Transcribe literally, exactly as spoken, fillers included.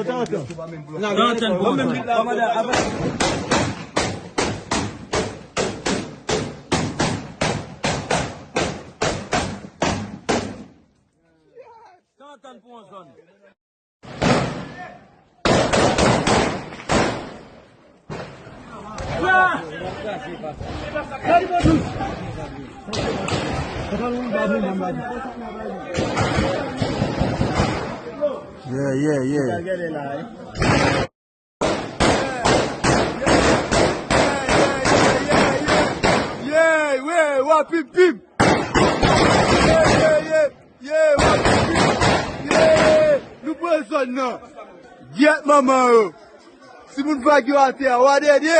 Tan antann pou yon zòn. Tan antann pou yon zòn. Yeah, yeah, yeah. Yeah, yeah, yeah, wa, pim, pim. Yeah, yeah, yeah. Ye, w ap di, ye, nou pran zòn nan. Gyèt manman yo. Si moun vag yo atè a, w a dèdye.